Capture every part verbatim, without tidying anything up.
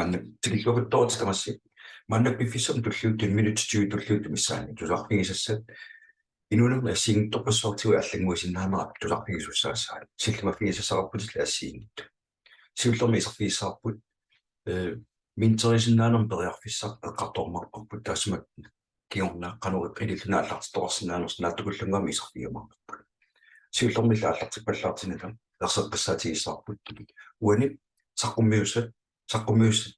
Maanna tikilluaqqusaavutit tamassi. Maanna piffissami tulliuttumi, minutsit tyve tulliuttut missaanni tusarfigisassat inuunerni assigiinngitsorpassuartigut allannguisinnaanerat tusarfigisussaassavat. Sillimaffigisassaqarputit assigiinngitsut. Siullermik iserfigissavarput, eh, minterisinnaanermut periarfissaq eqqartorumaarparput, taassuma kingorna qanoq ililluni aallartittoqarsinnaanersoq naatsukullungaami iserfigiumaarparput. Siullermillu aallartippallaartinnata erseqqissaatigissavarput. Uani saqqummiussat, saqqummiussat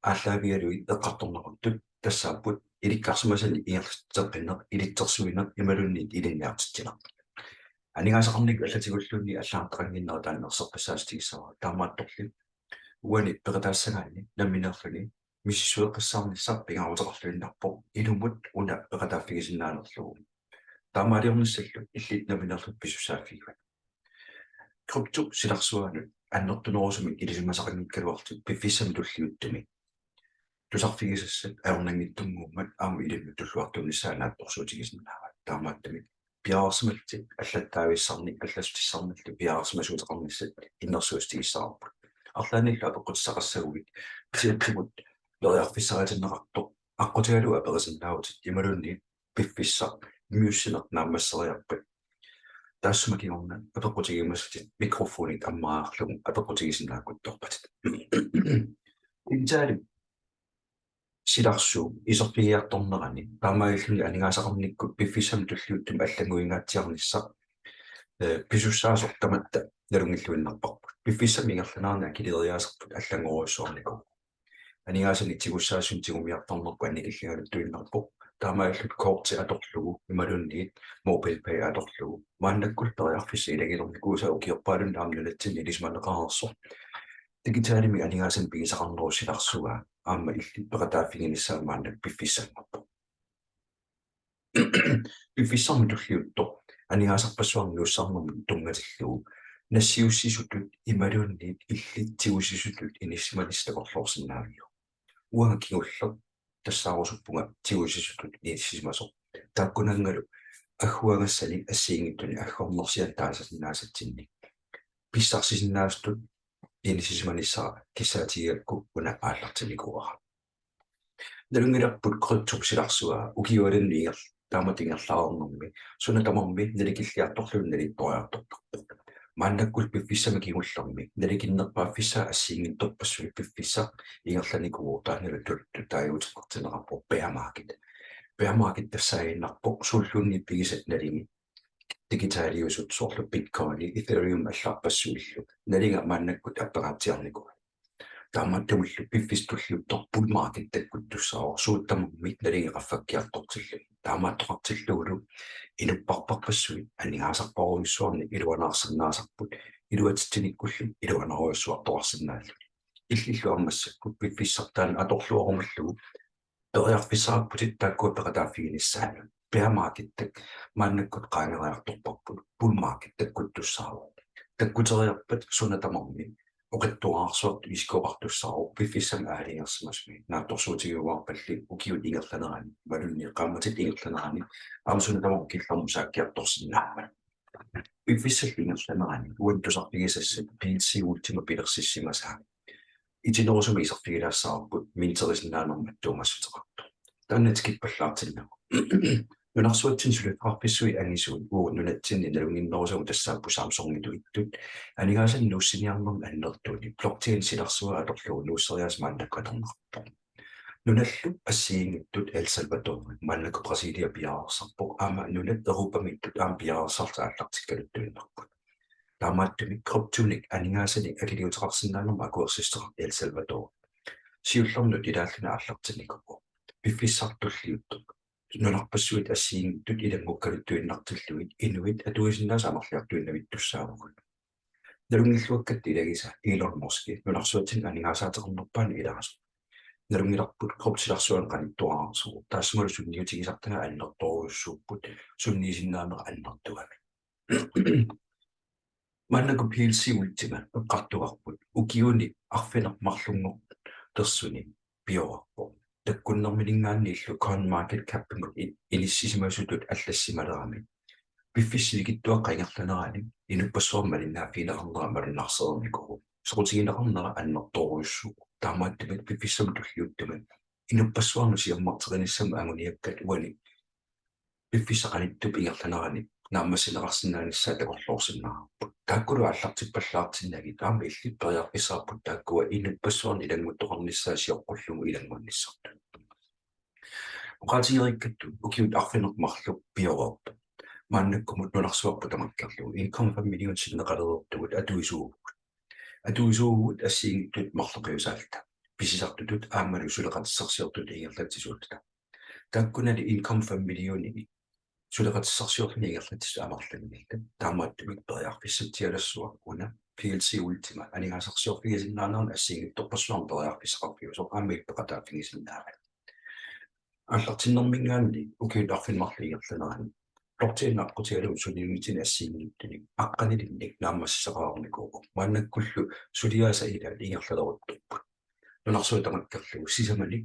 aallaavigalugit eqqartorneqartut tassaapput ilikkarsimasanik ingerlatitseqqinneq, ilitsersuineq imaluunniit ilinniartitsineq. Aningaasaqarnikkut allatigulluunniit allagartaqannginnera taanna erseqqissaatigissavara. Taamaattorli uani peqataassagaanni nammineerluni misissueqqissaarnissaq pingaaruteqarluinnarpoq, ilumut una peqataaffigisinnaanerlugu. Taamaaliornissallu illit nammineerlutit pisussaaffigivit. Kryptop silarsuanut annertunerusumik ilisimasaqanngikkaluarlutit piffissami tulliuttumi tusarfigisassat ajornanngitsunnguummat aamma ilinnut tulluartuunissaa naatsorsuutigisinnaavat. Taamaattumik piareersimallutit allattaavissannik, allassutissarnillu piareersimasuuteqarnissat innersuussutigissavarput. Arlaannillu apeqqutissaqassaguit, kisianni periarfissaritinneqartoq aqqutigalugu aperisinnaavutit imaluunniit piffissaq immiussineq naammasseriarpat, taassuma kingorna apeqqutigiumasatit mikrofonit ammariarlugu apeqqutigisinnaaleruttorpatit. Intaali silarsuup iserfigiartornerani taamaalilluni aningaasaqarnikkut piffissami tulliuttumi allannguingaatsiarnissaq, eh, pisussaasoq tamatta nalunngilluinnarparput. Piffissami ingerlanerani akileriaaserput allanngorujussuarnikuuvoq. Aningaasanik tigussaassunik tigumiartornerput annikilligaluttuinnarpoq. Taamaalillutit korti atorlugu imaluunniit MobilePay atorlugu. Maannakkullu periarfissat ilagilernikuusaat ukiorpaalunni aamma nunatsinni ilisimaneqareersoq digitalimik aningaasanik pigisaqarnerup silarsua aamma illit peqataaffiginissaa maannakkut piffissanngorpoq. Piffissami tulliuttumi aningaasarpassuarnik nuussarnermut tunngatillugu nassiussisutut imaluunniit illit tigusisutut inissisimanissat takorloorsinnaaviuk? Uanga kingulleq tassaarusuppunga tigusisutut inissisimasoq. Taakkunanngalu agguagassanik assigiinngitsunik aggornersianik taasinnaasatsinnik pissarsisinnaasutut inissisimanissara kissaatigigakku una aallartinnikuuara. Nalunngilarput kryptop silarsua ukiualunnut inger-, taamatut ingerlareernermi suna tamarmi nalikilliartorlugu nalittoriartortarpoq. Maannakkullu piffissami kingullermi nalikinnerpaaffissaa assigiinngitsorpassuit piffissaq ingerlanikuuvoq, taannalu tuluttut taaguuteqartinneqarpoq bear market. Bear market tassaaginnarpoq suulluunniit pigisat nalingit digitaliusut soorlu Bitcoini, Ethereum allarpassuillu nalinga maannakkut appangaatsiarnikuuvoq. Taamaattumillu piffissami tulliuttumi bull market takkuttussaavoq, suut tamarmik nalingi qaffakkiartortillugit. Taamaattoqartillugulu inupparparpassuit aningaasarparujussuarnik iluanaarsinnaasarput, iluatsitsinikkullu iluanaarujussuartoqarsinnaalluni. Illillu aamma massakkut piffissaq taanna atorluarumallugu periarfissaqarputit taakkua peqataaffiginissaannut. Bear market-tak maannakkut qaangeriartorparput, bull market takkuttussaavoq. Takkuteriarpat suna tamarmi oqitsuararsuartut isikkoqartussaavoq, piffissami aalajangersimasumi. Naatsorsuutigiuarpalli ukiut ingerlaneranni imaluunniit qaammatit ingerlaneranni aamma suna tamarmi killormut saakkiartorsinnaammat. Piffissallu ingerlanerani uani tusarfigisassat P L C Ultima pilersissimasaa itinerusumik iserfigilaassavarput minterisinnaanermut attuumassuteqartoq. Taanna tikippallaartinnagu. Nunarsuatsinni suliffeqarfissuit angisuut uagut nunatsinni nalunnginnerusagut tassaapput Samsungitut ittut. Aningaasanik nuussiniarnermik annertuunik blockchain silarsua atorlugu nuusseriaaseq maannakkut atorneqarpoq. Nunallu assigiinngitsut El Salvador, maannakkut Brasilia piareersarpoq, aamma nunat Europamiittut aamma piareersarlutik aallartikkaluttuinnarput. Taamaattumik kryptonik aningaasanik akiliuteqarsinnaanermut akuersissuteqartoq El Salvador siullernut ilaalluni aallartinnikuuvoq. Piffissaq tulliuttoq nunarpassuit assigiinngitsut ilanngukkaluttuinnartillugit inuit atuisinnaasut amerliartuinnavittussaavugut. Nalunngilluakkatta ilagisaat Elon Musk nunarsuatsinni aningaasaatiqarnerpaanut ilaasoq. Nalunngilarput kryptop silarsuanut qanittuararsuuvoq. Taassumalu sunniutigisartagaat annertoorujussuupput, sunniisinnaanera annertugami. Maannakkut P L C Ultima eqqartugarput ukiuni arfineq-marlunngornersuni pioreerpoq. Takkunnerminiinngaanniillu CoinMarketCap-imut i-, inissisimasutut allassimalerami piffissap sivikitsuaqqap ingerlanerani inuppassuarnit malinnaaffigineqarnera malunnarsereernikuuvoq. Soqutigineqarnera annertoorujussuuvoq. Taamaattumik piffissami tulliuttumi inuppassuarnut siammarterinissamut anguniakkat uani piffissaq qanittup ingerlanerani naammassineqarsinnaanissaa takorloorsinnaavarput. Taakkulu aallartippallaartinnagit aamma illit periarfissaqarput taakkua inuppassuarnut ilannguttoqarnissaa sioqqullugu ilanngunnissartut. Oqaatigereerikkattut ukiut arfineq-marluk pioreerpoq. Maannakkumut nunarsuarput tamakkerlugu en komma fem millionit sinneqalereertugut atuisuuvugut. Atuisuuvugut assigiinngitsut marloqiusaalluta. Pisisartutut aammalu suleqatissarsiortutut ingerlatsisuulluta. Taakkunani en komma fem millionit suleqatissarsiorluni ingerlatsisut amerlanngillat. Taamaattumik periarfissatsialassuaq una P L C Ultima aningaasarsiorfigisinnaanerani assigiinngitsorpassuarnik periarfissaqarfiusoq aamma illit peqataaffigisinnaavat. Aallartinnermiingaanniit ukiut arfineq-marluk ingerlaneranni blockchain aqqutigalugu suliniutinut assigiinngitsunik aqqanilinnik naammassisaqarnikuuvoq. Maannakkullu suliaasa ilaat ingerlaleruttorput. Nunarsuaq tamakkerlugu sisamanik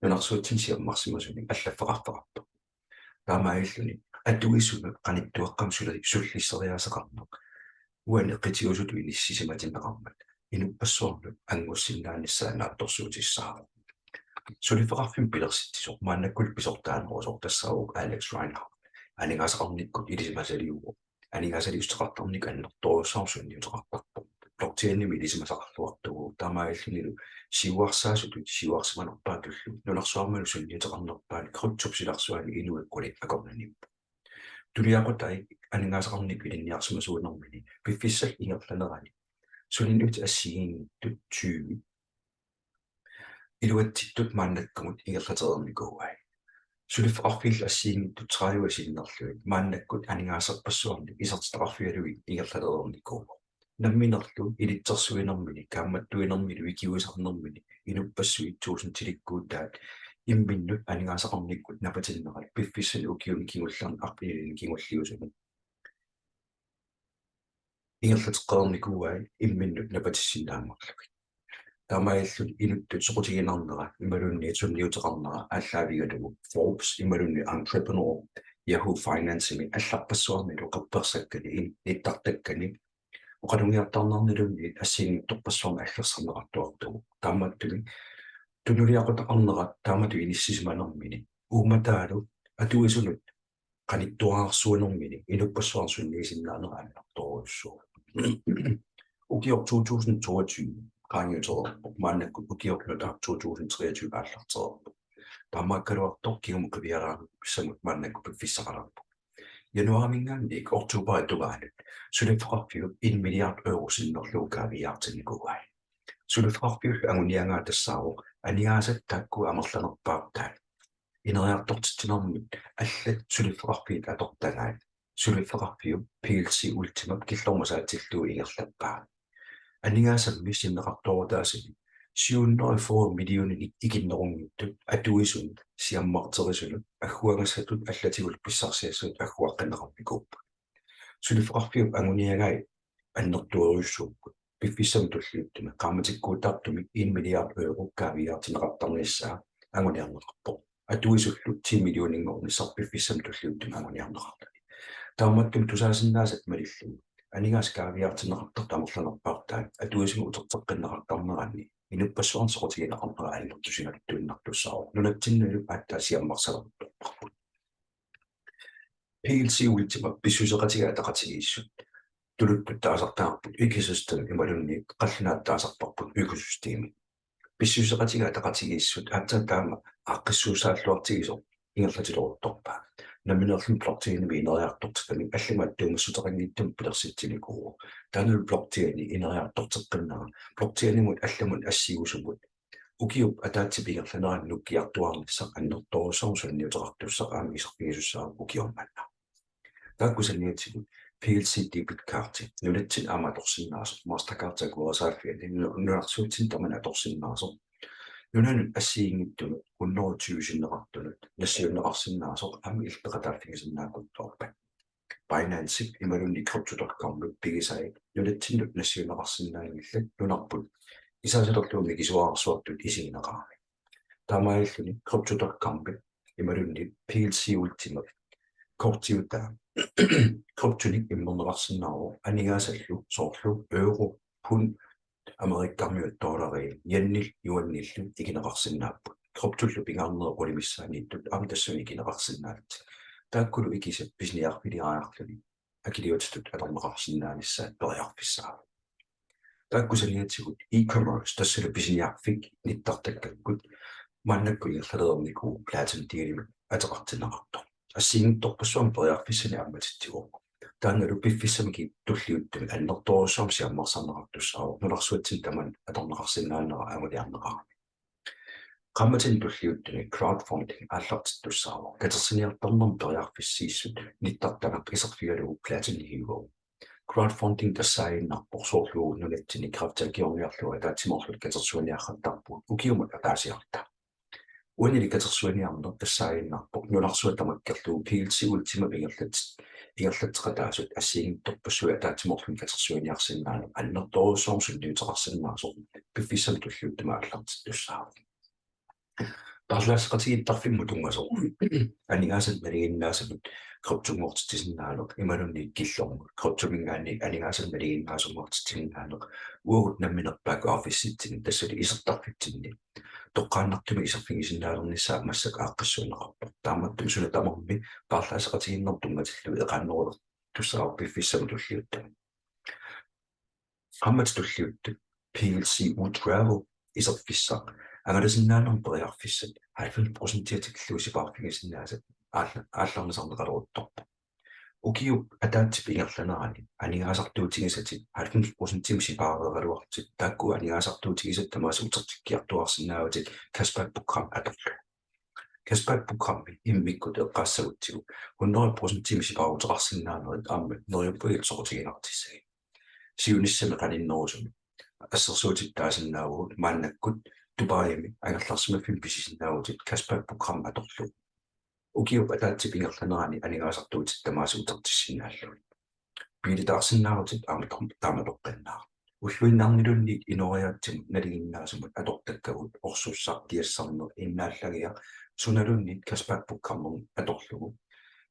nunarsuatsinni siammarsimasunik allaffeqarfeqarpoq. Taamaalilluni atuisunut qanittuaqqamik suli-, sullisseriaaseqarneq uani qitiusutut inissisimatinneqarmat inuppassuarnut angusinnaanissaa naatsorsuutissaavoq. Suliffeqarfimmik pilersitsisoq maannakkut pisortaanerusoq tassaavoq Alex Reinhardt. Aningaasaqarnikkut ilisimasaliuvoq. Aningaasaliissuteqartarnikkut annertoorujussuarmik sunniuteqartarpoq. Blockchainimi ilisimasaqarluartuuvoq. Taamaalillunilu siuarsaasutut siuarsimanerpaatullu nunarsuarmilu sunniuteqarnerpaat kryptop silarsuani inuit qulit akornanniipput. Tuliaqutai aningaasaqarnikkut ilinniarsimasuunermini piffissap ingerlanerani suliniutit assigiinngitsut tyve iluatsittut maannakkumut ingerlatereernikuuai. Suliffeqarfiillu assigiinngitsut tredive sinnerlugit maannakkut aningaasarpassuarnik isertitaqarfigalugit ingerlalereernikuuvoq. Namminerlu ilitsersuinermini, kaammattuinermilu, ikiuisarnermini inuppassuit tusindilikkuutaat imminnut aningaasaqarnikkut napatinnerat piffissani ukiuni kingullerni arfinilinni kingulliusuni ingerlateqqereernikuuai imminnut napatissinnaanngullugit. Taamaalilluni inuttut soqutiginarnera imaluunniit sunniuteqarnera aallaavigalugu Forbes imaluunniit Entrepreneur Yahoo Financemi allarpassuarnilu qerpersakkani in-, nittartakkani oqalugiartarnerniluunniit assigiinngitsorpassuarni aggersarneqartuartuuvoq. Taamaattumik tunuliaqutaqarnera taamatut inissisimanermini uummataalu atuisunut qanittuararsuunermini inuppassuarnut sunniisinnaanera annertoorujussuuvoq. Ukioq to tusind toogtyve qaangiutereerpoq, maannakkut ukioq nutaaq to tusind treogtyve aallartereerpoq. Taamaakkaluartoq kingumut qiviaraangamut maannakkut piffissaqalaarpoq. Januaarimiingaanniit oktobarip tungaanut suliffeqarfiup en milliard euro sinnerlugu kaaviiaartinnikuuai. Suliffeqarfiullu anguniagaa tassaavoq aningaasat taakku amerlanerpaartaat ineriartortitsinermut allat suliffeqarfiit atortagaat suliffeqarfiup P L C Ultimap killormut saatsillugu ingerlappaa. Aningaasammi sinneqartoorutaasuni syv hundrede og fyrre millioner ikinnerunngitsut atuisunut siammarterisunut agguagassatut allatigullu pissarsiassatut agguaqqinneqarnikuupput. Suliffeqarfiup anguniagai annertoorujussuupput. Piffissami tulliuttumi qaammatikkuutaartumik en milliard euro kaaviiaartinneqartarnissaa anguniarneqarpoq. Atuisullu ti millioninngornissaq piffissami tulliuttumi anguniarneqarluni. Taamaattumik tusaasinnaasat malillugu aningaasat kaaviiaartinneqartartut amerlanerpaartaat atuisunut uterteqqinneqartarneranni inuppassuarnut soqutigineqarnera annertusigaluttuinnartussaavoq. Nunatsinnilu aatsaat siammarsaleruttorparput. P L C Ultima pissuseqatigiit ataqatigiissut tuluttut taasartagarput ecosystem imaluunniit qallunaatut taasarparput økosystemi. Pissuseqatigiit ataqatigiissut aatsaat taama aaqqissuussaalluartigisoq ingerlatileruttorpaa. Nammineerluni blockchainimi ineriartortitamik allamut attuumassuteqanngitsumik pilersitsinikuuvoq. Taannalu blockchaini ineriartorteqqinnera blockchainimut allamut assingusumut ukiup ataatsip ingerlanerani nukkiartuaarnissaq annertoorujussuarmik sunniuteqartussaq aamma iserfigisussaavoq ukioq manna. Taakku saniatigut P L C debit cardi nunatsinni aamma atorsinnaasoq, Mastercard akuerisaaffiani nu-, nunarsuatsinni tamanut atorsinnaasoq. Nunanut assigiinngitsunut hundrede og tyve sinneqartunut nassiunneqarsinnaasoq aamma illit peqataaffigisinnaaleruttorpat. Binance-ip imaluunniit crypto dot com-ip pigisai nunatsinnut nassiunneqarsinnaanngillat nunarput isaasalerlugu mikisuararsuartut isigineqarami. Taamaalilluni crypto dot com-ip imaluunniit P L C Ultimap kortiutaa kryptonik immerneqarsinnaavoq aningaasallu soorlu euro, pund, Amerikkarmiut dollarii yenillu yuanillu ikineqarsinnaapput. Kryptollu pingaarnerit qulit missaanniittut aamma tassunga ikineqarsinnaallutik. Taakkulu ikisat pisiniarfiliariarluni akiliutitut atorneqarsinnaanissaat periarfissaavoq. Taakku saniatigut e-commerce, tassalu pisiniarfik nittartakkakkut, maannakkut ingerlalernikuuvoq PlatinDealimik ateqartinneqartoq. Assigiinngitsorpassuarnik periarfissanik ammatitsivoq. Taannalu piffissami tulliuttumi annertoorujussuarmik siammarsarneqartussaavoq nunarsuatsinni tamanut atorneqarsinnaanera anguniarneqarami. Qaammatini tulliuttuni crowdfunding aallartittussaavoq. Katersiniartarnermut periarfissiissut nittartagaq iserfigalugu Platin hiugaavoq. Crowdfunding tassaaginnarpoq soorlu nunatsinni kræfti akiorniarlugu ataatsimoorluta katersuiniarrattarpugut ukiumut ataasiarluta. Uanili katersuiniarneq tassaaginnarpoq nunarsuaq tamakkerlugu P L C Ultimap ingerlat-, ingerlatseqataasut assigiinngitsorpassuit ataatsimoorluni katersuiniarsinnaaneq annertoorujussuarmik sunniuteqarsinnaasoq piffissami tulliuttumi aallartittussaavoq. Paarlaasseqatigiittarfimmut tunngasoq aningaasanik nalinginnaasumut kryptonngortitsisinnaaneq imaluunniit killormut kryptominngaanniit aningaasanik nalinginnaasumut ingerlatsisinnaaneq uagut nammineq back officetsinni, tassalu isertarfitsinni toqqaannartumik iserfigisinnaalereernissaa massakkut aaqqissuunneqarpoq. Taamaattumik suna tamarmi paarlaasseqatigiinnermut tunngatillugu eqaannerulertussaavoq piffissami tulliuttumi. Qaammatit tulliuttut P L C U Travel iserfissaq angalasinnaanermut periarfissat halvfems procent tikillugu sipaarfigisinnaasat aalla-, aallarnisarneqaleruttorpoq. Ukiup ataatsip ingerlanerani aningaasartuutigisatit halvfems procentimik sipaareeraluarlutit, taakku aningaasartuutigisatit tamaasa utertikkiartuaarsinnaavatit cashback program atorlugu. Cashback programmi immikkut eqqaassagutsigu hundrede procentimik sipaaruteqarsinnaanerit aamma neriuppunga soqutiginartissagit. Siunissami qaninnerusumik assersuutitut taasinnaavagut maannakkut Dubaimi angerlarsimaffinni pisisinnaavutit cashback program atorlugu. Ukiup ataatsip ingerlanerani aningaasartuutit tamaasa utertissinnaallugit. Biilitaarsinnaavutit aamma taam-, taamatoqqinnaaq. Ulluinnarniluunniit inooriaatsimut nalinginnaasumut atortakkagut orsussaq, kiassarneq, innaallagiaq, sunaluunniit cashback programmi atorlugu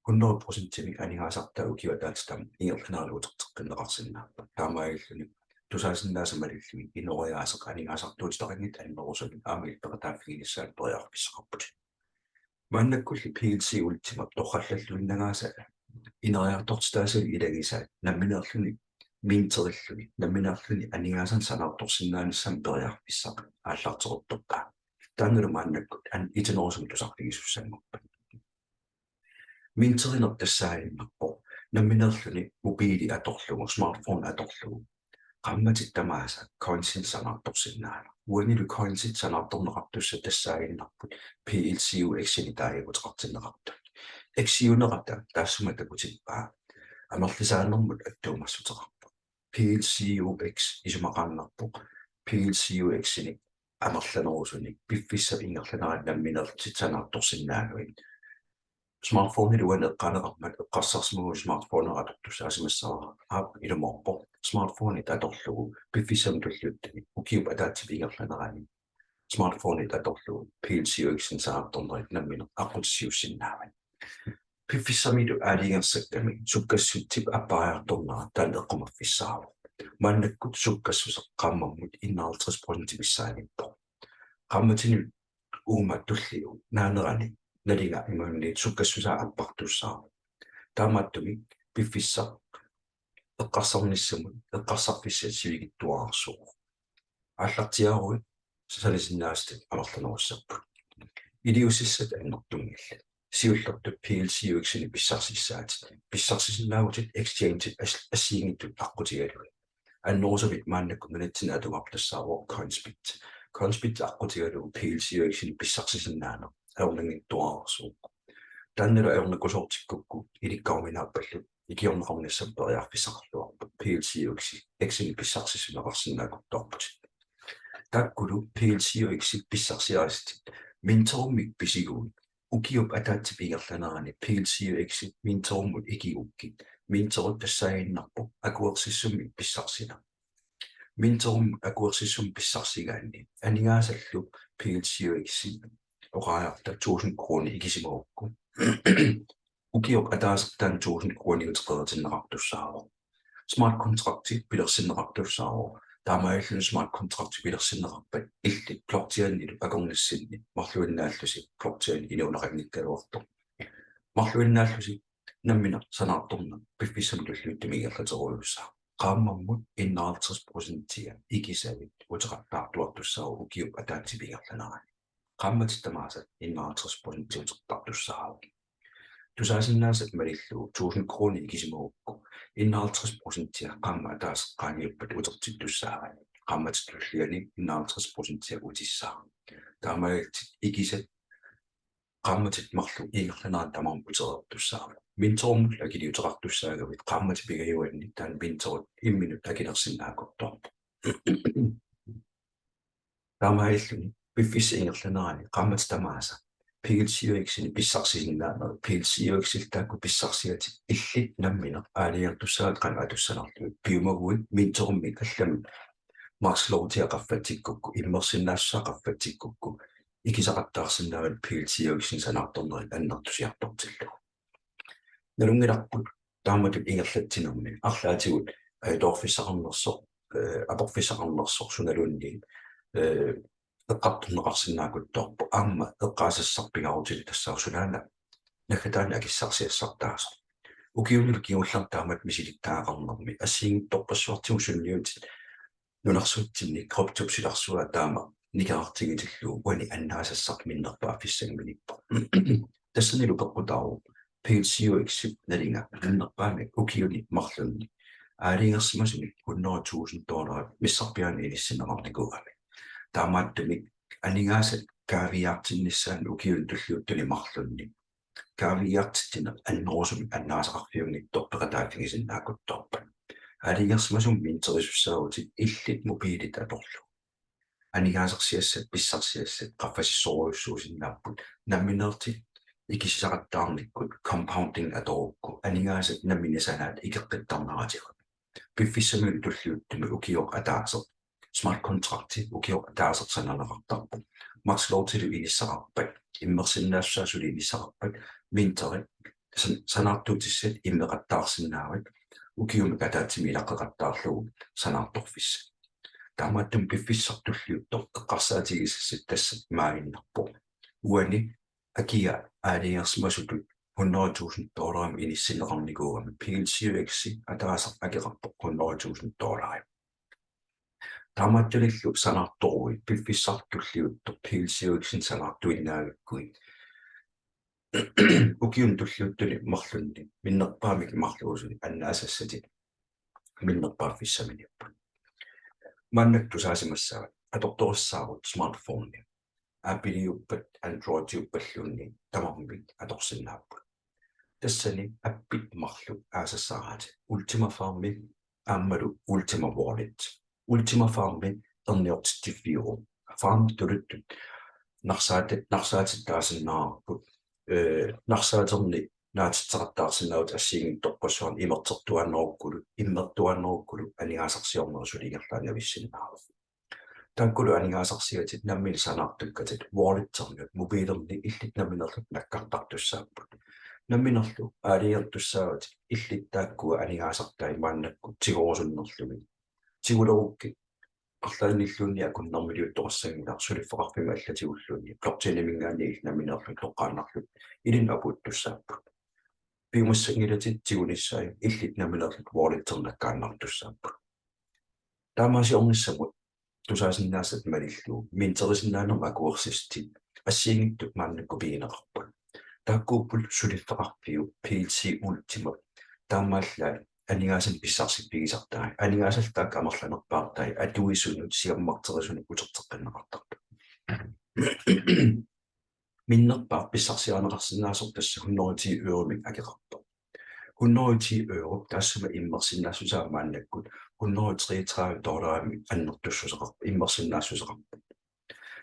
hundrede procentimik aningaasartaa ukiup ataatsip ingerlanerani uterteqqinneqarsinnaapput. Taamaalilluni tusaasinnaasat malillugit inooriaaseq aningaasartuutitaqanngitsoq annerusumik aamma illit peqataaffiginissaanut periarfissaqarputit. Maannakkulli P L C Ultimap torrallalluinnagaasa ineriartortitaasalu ilagisaat nammineerluni minterilluni, nammineerluni aningaasanik sanaartorsinnaanissamut periarfissaq aallarteruttorpaa. Taannalu maannakkut an-, itinerusumik tusarfigisussanngorpat. Minterineq tassaaginnarpoq nammineerluni mobiili atorlugu, smartphone atorlugu, qaammatit tamaasa coinsinik sanaartorsinnaaneq. Uanilu coinsit sanaartorneqartussat tassaaginnarput P L C U X-inik taaguuteqartinneqartut. X-iunerata taassuma takutippaa amerlisaanermut attuumassuteqarpoq. P L C U X isumaqaannarpoq P L C U X-inik amerlanerusunik piffissap ingerlanerani nammineerlutit sanaartorsinnaagavit. Smartphoneli uani eqqaaneqarmat eqqarsarsimaguit smartphone atortussaasimassavara. Aap, ilumoorpoq. Smartphonit atorlugu piffissami tulliuttumi ukiup ataatsip ingerlanerani smartphonit atorlugu P L C U X-inik sanaartornerit nammineq aqqutissiuussinnaavat. Piffissamilu aalajangersakkami sukkassutsip appariartornera taanna eqqumaffissaavoq. Maannakkut sukkassuseq qaammammut enoghalvtreds procent missaaniippoq. Qaammatini uuma tulliu naanerani nalinga imaluunniit sukkassusaa appartussaavoq. Taamaattumik piffissaq eqqarsarnissamut eqqarsarfissat sivikitsuararsuuvoq. Aallartiaaruit sanasinnaasatit amerlanerussapput. Iliuusissat annertunngillat. Siullertut P L C U X-inik pissarsissaatit. Pissarsisinnaavutit exchange-it as-, assigiinngitsut aqqutigalugit. Annerusumik maannakkut nunatsinni atugarput tassaavoq Coinsbit. Coinsbit aqqutigalugu P L C U X-inik pissarsisinnaaneq ajornanngitsuararsuuvoq. Taannalu ajornakusoortikkukku ilikkaruminaappallu ikiorneqarnissamut periarfissaqarluarpoq P L C U X-i-, X-inik pissarsisimalersinnaakuttorputit. Taakkulu P L C U X-it pissarsiarisatit minterummik pisiguit ukiup ataatsip ingerlanerani P L C U X-it minterummut ikigukkit, minterut tassaaginnarpoq akuersissummik pissarsineq. Minterummut akuersissummik pissarsigaanni aningaasallu P L C U X-it oqariarta tusind kroner ikisimagukku ukiup ataaseq taanna tusind kroniuteqeritinneqartussaavoq. Smart contracti pilersinneqartussaavoq. Taamaalilluni smart contracti pilersinneqarpat illit blockchainilu akornassinni marluinnaallusi blockchain inuuneqanngikkaluartoq. Marluinnaallusi nammineq sanaartorneq piffissami tulliuttumi ingerlaterujussuussaaq. Qaammammut enoghalvtreds procentia ikisavit uteqattaartuartussaavoq ukiup ataatsip ingerlanerani. Qaammatit tamaasa enoghalvtreds procentia utertartussaavoq. Tusaasinnaasat malillugu tusind kroner ikisimagukku enoghalvtreds procentia qaammat ataaseq qaangiuppat utertittussaavaa. Qaammatip tulliani enoghalvtreds procentia utissaaq. Taamaalillutit ikisat qaammatit marluk ingerlaneranni tamarmi utereertussaavoq. Minterimut akiliuteqartussaagavit qaammatip pingajuanni taanna minterit imminut akilersinnaakuttorpoq. Taamaalilluni piffissap ingerlanerani qaammatit tamaasa PLCUX-inik pissarsisinnaanerit, PLCUX-illu taakku pissarsiatit illit nammineq aalajangertussaavutit qanoq atussanerlugit, piumaguit minterimik allamik Max Loadia qaffatsikkukku, immersinnaassusaa qaffatsikkukku, ikisaqattaarsinnaavatit PLCUX-inik sanaartornerit annertusiartortillugu. Nalunngilarput taamatut ingerlatsinermi arlaatigut ajutoorfissaqarnersoq, eh, aporfissaqarnersoq sunaluunniit, eh, eqqartorneqarsinnaakuttorpoq aamma eqqaasassaq pingaarutilik tassaavoq sunaana naggataani akissarsiassartaasoq. Ukiunilu kingullerni taamatut misilittagaqarnermi assigiinngitsorpassuartigut sunniutit nunarsuatsinni kryptop silarsua taama nikerartigitillugu uani annaasassaq minnerpaaffissanngimmat. Tassanilu peqqutaavoq PLCUX-ip nalinga minnerpaamik ukiuni marlunni aalajangersimasumik hundrede tusind dollarit missarpiaani inissinneqarnikuugami. Taamaattumik aningaasat kaaviiaartinnissaannut ukiuni tulliuttuni marlunni kaaviiaartitsineq annerusumik annaasaqarfiunngitsoq peqataaffigisinnaakuttorpat. Aalajangersimasumik minterisussaavutit illit mobiilit atorlugu. Aningaasarsiassat, pissarsiassat qaffasissorujussuusinnaapput nammineerlutit ikisaqattaarnikkut compounding atorukku aningaasat nammineq sanaat ikeqqittarneratigut. Piffissamilu tulliuttumi ukioq ataaseq smart contracti ukioq ataaseq sananeqartarpoq. Max Loadilu inissaqarpat, immersinnaassusaa suli inissaqarpat, minteri san-, sanaartuutissat immeqattaarsinnaavat ukiumik ataatsimi ilaqqeqattaarlugu sanaartorfissat. Taamaattumik piffissaq tulliuttoq eqqarsaatigisassat tassa maaginnarpoq. Uani akia aalajangersimasutut hundrede tusind dollarimik inissinneqarnikuugami PLCUX-i ataaseq akeqarpoq hundrede tusind dollarit. Taamaattunillu sanaartoruit piffissaq tulliuttoq PLCUX-inik sanaartuinnaavigukku ukiuni tulliuttuni marlunni minnerpaamik marluusuni annaasassatit minnerpaaffissaminiipput. Maannakkut tusaasimassavat atortorissaarut smartphone. Apple-iuppat Android-iuppalluunniit tamarmik atorsinnaapput. Tassani appit marluk aasassaraat. Ultima Farmi aammalu Ultima Wallet. Ultima Farmi erniortitsiffiuvoq. Farm tuluttut narsaati-, narsaatittaasinnaavarput. Eh, narsaaterni naatitseqattaarsinnaavutit assigiinngitsorpassuarni imertertuaannerukkulu, immertuaannerukkulu aningaasarsiornerit suli ingerlaannavissinnaavoq. Taakkulu aningaasarsiatit nammineq sanaartukkatit walletsinni mobiilinni illit nammineerlutit nakkartartussaapput. Nammineerlutit aalajangertussaavat illit taakkua aningaasartai maannakkut tigurusunnerlugit. Tigulerukkit arlaannilluunniit akunnermiliuttoqassanngilaq suliffeqarfimmik allatigulluunniit blockchainiminngaanniit illit nammineerlutit toqqaannarlutit ilinnut apuuttussaapput. Piumassanngilatit tigunissaat illit nammineerlutit walletsinni nakkaannartussaapput. Taamaasiornissamut tusaasinnaasat malillugu minterisinnaanermut akuersissutit assigiinngitsut maannakkut pigineqarput. Taakkuupput suliffeqarfiup PLC Ultima, taamaallaat aningaasanik pissarsiffigisartai, aningaasallu taakku amerlanerpaartai atuisunut siammarterisunut uterteqqinneqartarput. Minnerpaaq pissarsiarineqarsinnaasoq tassa hundrede og ti euromik akeqarpoq. Hundrede og ti euro taassuma immersinnaassusaa maannakkut hundrede og treogtredive dollarimik annertussuseqarpoq, immersinnaassuseqarpoq.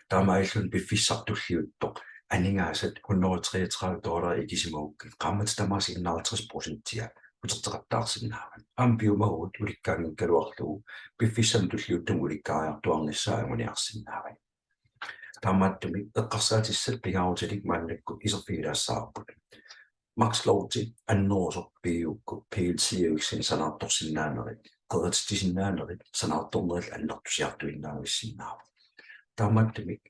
Taamaalilluni piffissaq tulliuttoq aningaasat hundrede og treogtredive dollarit ikisimagukkit qaammatit tamaasa enoghalvtreds procentia uterteqattaarsinnaavat. Aamma piumaguit ulikkaanngikkaluarlugu piffissami tulliuttumi ulikkaariartuaarnissaa anguniarsinnaavat. Taamaattumik eqqarsaatissat pingaarutilik maannakkut iserfigilaassavarput. Max Loadi annerusoq pigigukku PLCUX-inik sanaartorsinnaanerit qerititsisinnaanerit sanaartornerillu annertusiartuinnaavissinnaavoq. Taamaattumik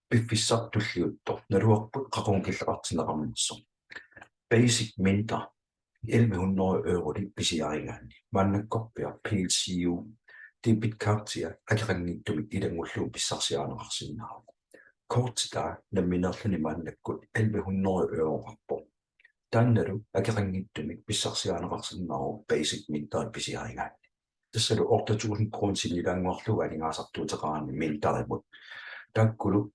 piffissaq tulliuttoq naluarput qaqugu killeqartinneqarnersoq. Basic minter elleve hundrede eurolik pisiarigaanni maannakkorpiaq P L C U debitkortia akeqanngitsumik ilanngullugu pissarsiarineqarsinnaavoq. Kortitaa nammineerluni maannakkut elleve hundrede euroqarpoq. Taannalu akeqanngitsumik pissarsiarineqarsinnaavoq basic minter pisiarigaanni. Tassalu otte tusind kroner sinnilaannguarlugu aningaasartuuteqaraanni minterimut. Taakkulu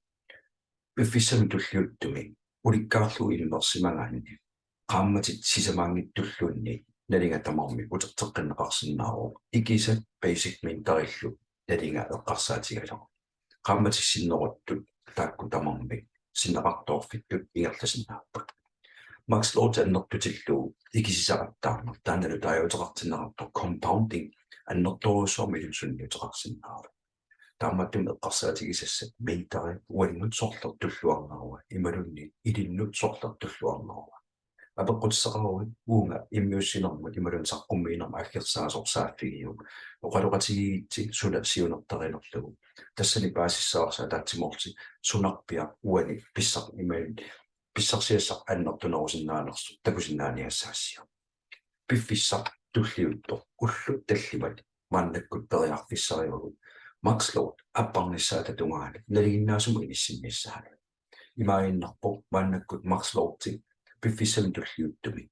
piffissami tulliuttumi ulikkaarlugu immersimagaanni qaammatit sisamaanngitsulluunniit nalinga tamarmi uterteqqinneqarsinnaavoq, ikisat basic minterillu nalinga eqqarsaatigalugu. Qaammatit sinneruttut taakku tamarmik sinneqartoorfittut ingerlasinnaapput. Max Load annertutillugu ikisisaqattaarneq, taannalu taaguuteqartinneqartoq compounding annertoorujussuarmik ilinnut sunniuteqarsinnaavoq. Taamaattumik eqqarsaatigisassat minterit uannut sorleq tulluarnerua imaluunniit ilinnut sorleq tulluarnerua. Apeqqutissaqaruit uunga immiussinermut imaluunniit saqqummiinermut aggersaasoq saaffigiuk. Oqaloqatigiigitsi suna siunertarinerlugu. Tassani paasissavarsi ataatsimoorlusi sunarpiaq uani pissaq imaluunniit pissarsiassaq annertunerusinnaanersoq takusinnaaniassagassiuk. Piffissaq tulliuttoq ullut tallimat maannakkut periarfissarivagut Max Load apparnissaata tungaanut nalinginnaasumut inissinnissaanut. Imaaginnarpoq maannakkut Max Loadi piffissami tulliuttumi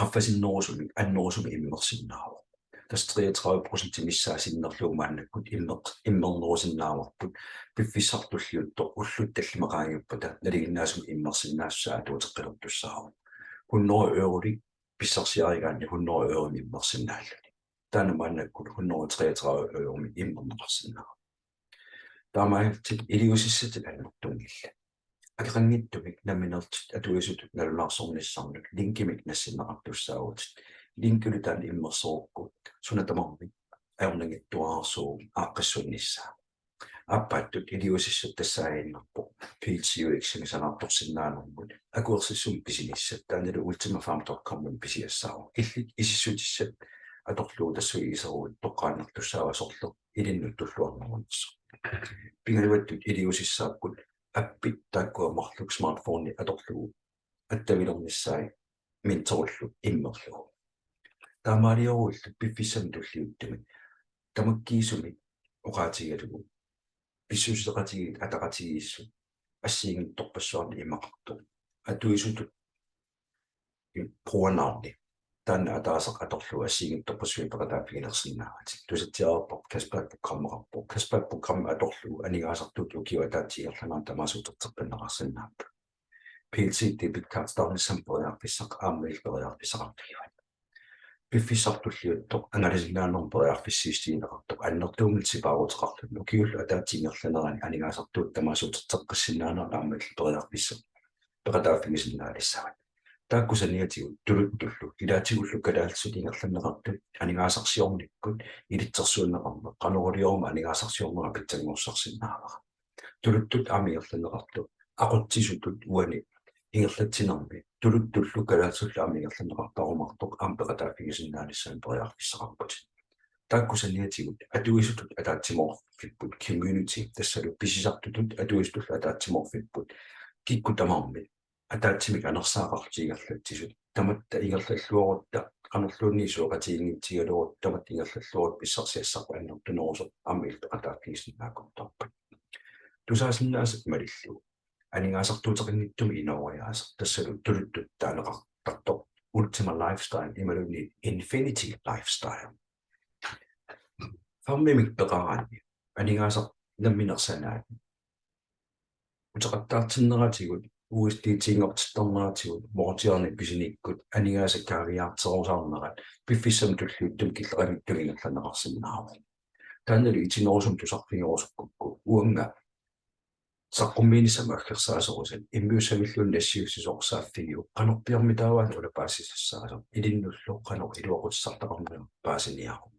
qaffasinnerusumik annerusumik immersinnaavoq. Tassa treogtredive procent missaa sinnerlugu maannakkut immer-, immernerusinnaavarput piffissaq tulliuttoq ullut tallimat qaangiuppata nalinginnaasumik immersinnaassusaa atuuteqqilertussaavoq. Hundrede eurolik pissarsiarigaanni hundrede euromik immersinnaalluni. Taanna maannakkut hundrede treogtredive euromik immerneqarsinnaavoq. Taamaalillutit iliuusissatit annertunngillat. Akeqanngitsumik nammineerlutit atuisutut nalunaarsornissannut linkimik nassinneqartussaavutit. Linkilu taanna immersorukku suna tamarmi ajornanngitsuararsuuvoq aaqqissuunnissaa. Aappaattut iliuusissat tassaaginnarpoq P L C U X-imi sanaartorsinnaanermut akuersissummik pisinissat, taannalu ultimafarm dot com-imi pisiassaavoq. Illit isissutissat atorlugu tassunga iseruit toqqaannartussaava sorleq ilinnut tulluarnerunersoq. Pingajuattut iliuusissaapput appit taakkua marluk smartphone atorlugu attavilernissaat minterullu immerlugu. Taamaalioruillu piffissami tulliuttumi tamakkiisumik oqaatigalugu pissuseqatigiit ataqatigiissut assigiinngitsorpassuarnik imaqartoq atuisutut brugernavni taanna ataaseq atorlugu assigiinngitsorpassuit peqataaffigilersinnaavatit. Tusatsiareerparput cashback programmeqarpoq. Cashback programmi atorlugu aningaasartuutit ukiup ataatsip ingerlanerani tamaasa uterteqqinneqarsinnaapput. P L C debit carditaanissamut periarfissaq aamma illit periarfissaqarfigaat. Piffissaq tulliuttoq angalasinnaanermut periarfissiissutigineqartoq annertuumik sipaaruteqarluni ukiullu ataatsip ingerlanerani aningaasartuutit tamaasa uterteqqissinnaanerat aamma illit periarfissaq peqataaffigisinnaalissavat. Taakku saniatigut tuluttullu ilaatigullu kalaallisut ingerlanneqartut aningaasarsiornikkut ilitsersuunneqarneq qanoq ilioruma aningaasarsiornera pitsanngorsarsinnaavara. Tuluttut aamma ingerlanneqartut aqutsisutut uani ingerlatsinermi tuluttullu kalaallisullu aamma ingerlanneqartarumaartoq aamma peqataaffigisinnaanissamut periarfissaqarputit. Taakku saniatigut atuisutut ataatsimoorfipput community, tassalu pisisartutut atuisutullu ataatsimoorfipput kikkut tamarmik ataatsimik anersaaqarlutik ingerlatsisut, tamatta ingerlalluarutta qanorluunniit suleqatiginngitsigaluarutta tamatta ingerlalluarutta pissarsiassarput annertunerusoq aamma illit peqataaffigisinnaakuttorpat. Tusaasinnaasat malillugu aningaasartuuteqanngitsumik inooriaaseq, tassalu tuluttut taaneqartartoq Ultima Lifestyle imaluunniit Infinity Lifestyle. Farmimik peqaraanni aningaasaq nammineq sanaat uteqattaartinneratigut, U S D T-nngortittarneratigut, moortiarnik pisinikkut aningaasat kaaviiaarterusaarnerat piffissami tulliuttumi killeqanngitsumik ingerlanneqarsinnaavoq. Taannalu itinerusumik tusarfigerusukkukku uanga saqqummiinissamut aggersaasorusat immiussamilluunniit nassiussisoq saaffigiuk, qanorpiarmi taava una paasisassaasoq, ilinnullu qanoq iluaqutissartaqarneq paasiniaruk.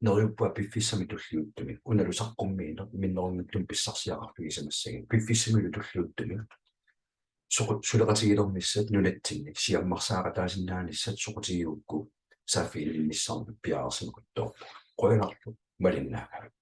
Neriuppunga piffissami tulliuttumi unalu saqqummiineq minnerunngitsumik pissarsiaqarfigisimassagit. Piffissamilu tulliuttumi soqu-, suleqatigilernissat nunatsinni siammarsaaqataasinnaanissat soqutigigukku saaffiginninnissamut piareersimakuttoorpoq. Qujanarlu malinnaagavit.